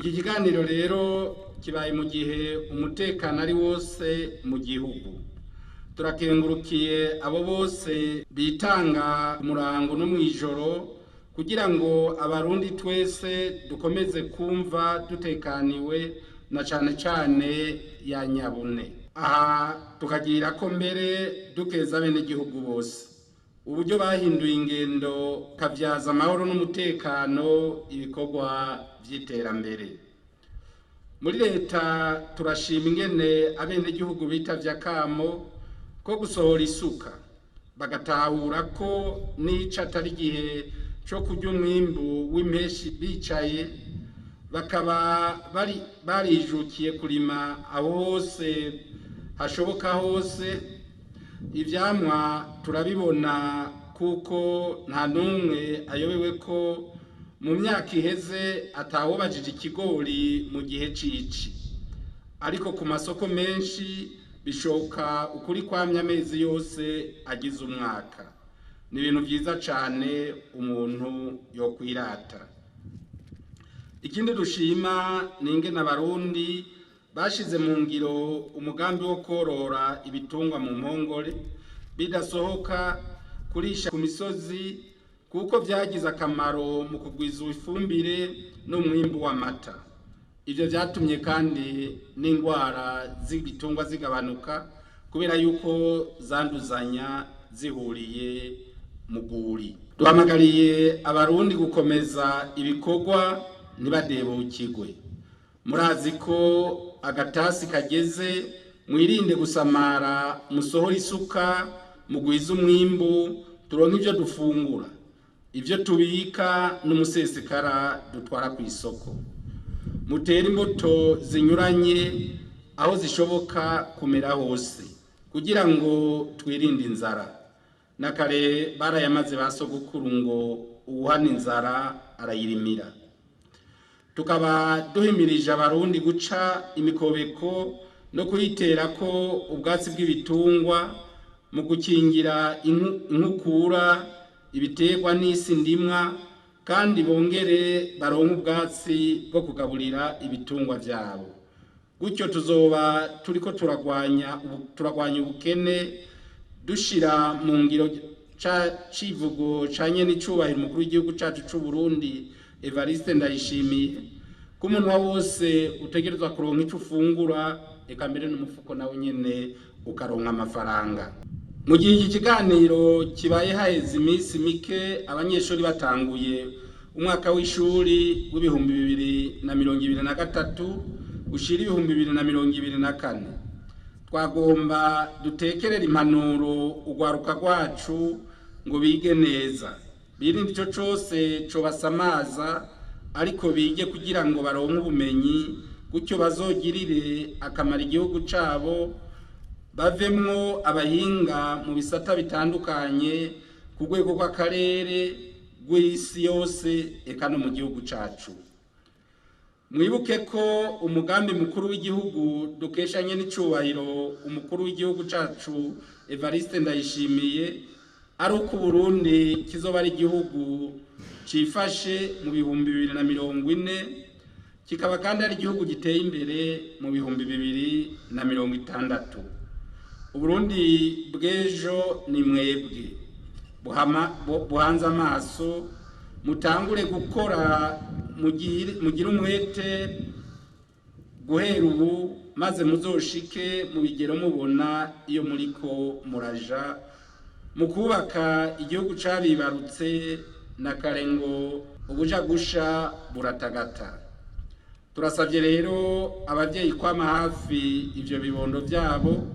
Iki kiganiro rero kibaye mu gihe umutekano ari wose mu gihugu. Turakengurukiye abo bose bitanga umurango no mw'ijoro kugira ngo abarundi twese dukomeze kumva dutekaniwe na cane cane ya nyabune. Aha tukagira ko mbere dukeza abenegihugu bose uburyo bahinduye ingendo kavyaza amahoro n'umutekano ibikorwa vy'iterambere. Muri leta turashima ingene abenegihugu bitavye akamo ko gusohora isuka, bagatahura ko n'ico atari igihe co kurya umwimbu w'impeshi bicaye, bakaba bari barijukiye kurima aho hose hashoboka hose. Ivyamwa turabibona kuko nta n'umwe ayobewe ko mu myaka iheze atawubajije ikigori mu gihe c'ici, ariko ku masoko menshi bishoka ukuri kwamye amezi yose agize umwaka. Ni ibintu vyiza cane umuntu yokwirata. Ikindi dushima ni ingene abarundi bashize mu ngiro umugambi wo korora ibitungwa mu mpongore bidasohoka kurisha ku misozi, kuko vyagize akamaro mu kugwiza ifumbire n'umwimbu w'amata. Ivyo vyatumye kandi n'ingwara z'ibitungwa zigabanuka kubera yuko zanduzanya zihuriye mu rwuri. Duhamagariye abarundi gukomeza ibikorwa ntibadebukirwe. Murazi ko agatasi kageze, mwirinde gusamara, musohore isuka, mugwize umwimbu, turonke ivyo dufungura, ivyo tubika n'umusesekara dutwara kw'isoko. Mutere imbuto zinyuranye aho zishoboka kumera hose kugira ngo twirinde inzara. Na kare barayamaze ba sogokuru ngo uwuhana inzara arayirimira. Tukaba duhimirije abarundi guca imikobeko no kuyiterako ubwatsi bw'ibitungwa mu gukingira inkukura, ibiterwa n'isi ndimwa, kandi bongere baronke ubwatsi bwo kugaburira ibitungwa vyabo. Gutyo tuzoba turiko turagwanya ubukene, dushira mu ngiro ca civugo ca nyenicubahiro umukuru w'igihugu cacu c'Uburundi Evariste Ndayishimiye, ko umunwa wose utegerezwa kuronka ico ufungura, eka mbere n'umufuko nawo nyene ukaronka amafaranga. Mu gihe iki kiganiro kibaye haheze iminsi mike abanyeshuri batanguye umwaka w'ishuri w'2023 ushira 2024, twagomba dutekerere impanuro urwaruka rwacu ngo bige neza, birinde ico cose cobasamaza, ariko bige kugira ngo baronke ubumenyi, gutyo bazogirire akamaro igihugu cabo, bavemwo abahinga mu bisata bitandukanye ku rwego rw'akarere, rw'isi yose, eka no mu gihugu cacu. Mwibuke ko umugambi mukuru w'igihugu dukesha nyenicubahiro umukuru w'igihugu cacu Evariste Ndayishimiye ari uko Uburundi kizoba ari igihugu cifashe mu 2040, kikaba kandi ari igihugu giteye imbere mu 2060. Uburundi bw'ejo ni mwebwe buhanze amaso, mutangure gukora, mugire umwete guhera ubu, maze muzoshike mu bigero mubona iyo muriko muraja mu kubaka igihugu cabibarutse. Na kare ngo ubuja gusha buratagata. Turasavye rero abavyeyi kwama hafi ivyo bibondo vyabo,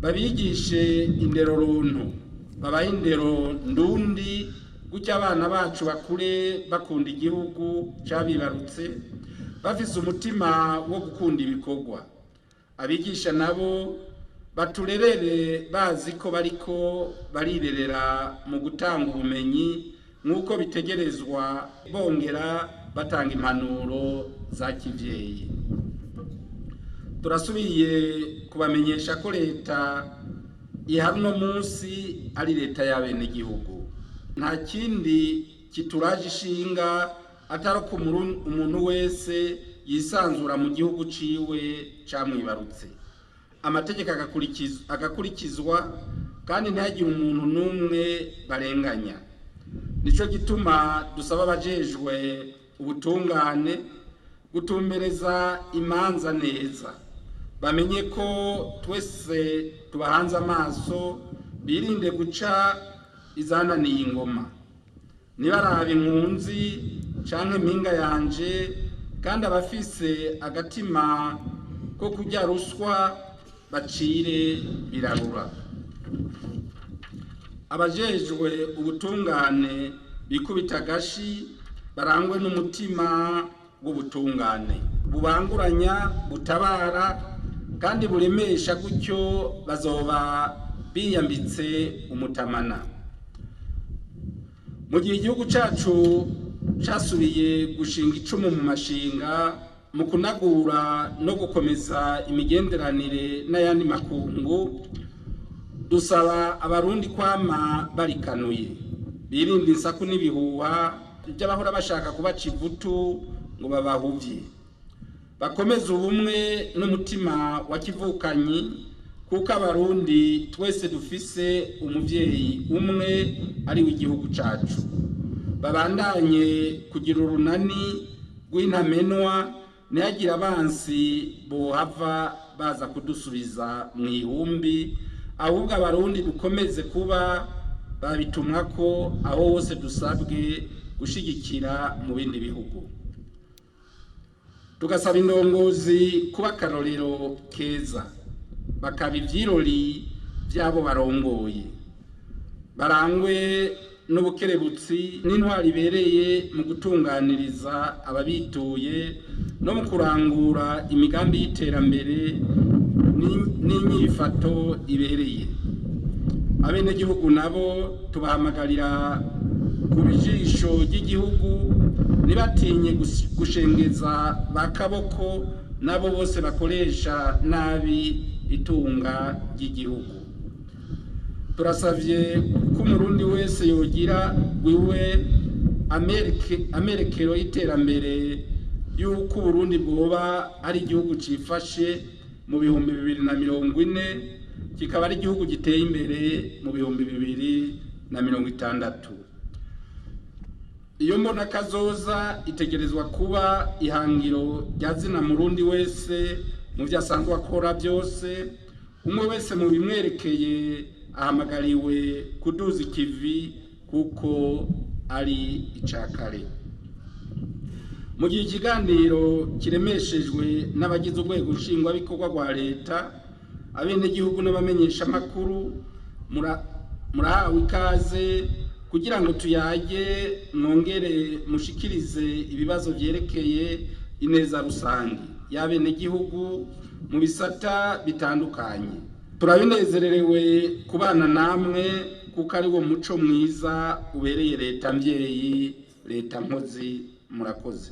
babigishe indero runtu, babahe indero ndundi, gutyo abana bacu bakure bakunda igihugu cabibarutse, bafise umutima wo gukunda ibikorwa. Abigisha nabo baturerere bazi ko bariko barirerera mu gutanga ubumenyi nk'uko bitegerezwa, bongera batanga impanuro za kivyeyi. Turasubiye kubamenyesha ko leta ihari uno munsi ari leta y'abenegihugu. Nta kindi kituraje ishinga Atari ko umuntu wese yisanzura mu gihugu ciwe camwibarutse, amategeko agakurikizwa kandi ntihagire umuntu n'umwe barenganya. Nico gituma dusaba abajejwe ubutungane gutumbereza imanza neza, bamenye ko twese tubahanze amaso, birinde guca izananiye ingoma, nibarabe inkunzi canke impinga yanje. Kandi abafise agatima ko kurya ruswa bacire birarura. Abajejwe ubutungane bikubita agashi, barangwe n'umutima w'ubutungane bubanguranya, butabara kandi buremesha. Gutyo bazoba biyambitse umutamana. Mu gihe igihugu cacu casubiye gushinga icumu mu mashinga mu kunagura no gukomeza imigenderanire n'ayandi makungu, dusaba Abarundi kwama barikanuye, birinda insaku n'ibihuha by'abahora bashaka kubaca ivutu ngo babahuvye, bakomeze ubumwe n'umutima wa kivukanyi, kuko Abarundi twese dufise umuvyeyi umwe, ari w'igihugu cacu. Babandanye kugira urunani rw'intamenwa, ntihagire abansi bohava baza kudusubiza mu ihumbi, ahubwo Abarundi dukomeze kuba babitumwa ko aho hose dusabwe gushigikira mu bindi bihugu. Tugasaba indongozi kuba akarorero keza, bakaba ivyirori vy'abo barongoye, barangwe n'ubukerebutsi n'intwari ibereye mu gutunganiriza ababituye no mu kurangura imigambi y'iterambere n'inyifato ibereye. Abenegihugu nabo tubahamagarira kuba ijisho ry'igihugu, ntibatinye gushengeza ba kaboko nabo bose bakoresha nabi itunga ry'igihugu. Turasavye ko Umurundi wese yogira wiwe amerekero y'iterambere y'uko Uburundi bwoba ari igihugu cifashe mu 2040, kikaba ari igihugu giteye imbere mu 2060. Iyo mbona kazoza itegerezwa kuba ihangiro rya zina Murundi wese mu byo asanzwe akora byose. Umwe wese mu bimwerekeye ahamagariwe kuduza ikivi, kuko ari icakare. Mu gihe ikiganiro kiremeshejwe n'abagize urwego nshingwabikorwa rwa leta, abenegihugu n'abamenyeshamakuru murahawe ikaze kugira ngo tuyage, mwongere mushikirize ibibazo vyerekeye ineza rusange y'abenegihugu mu bisata bitandukanye. Turabinezererewe kubana namwe, kuko ari wo muco mwiza ubereye leta mvyeyi, leta nkozi. Murakoze.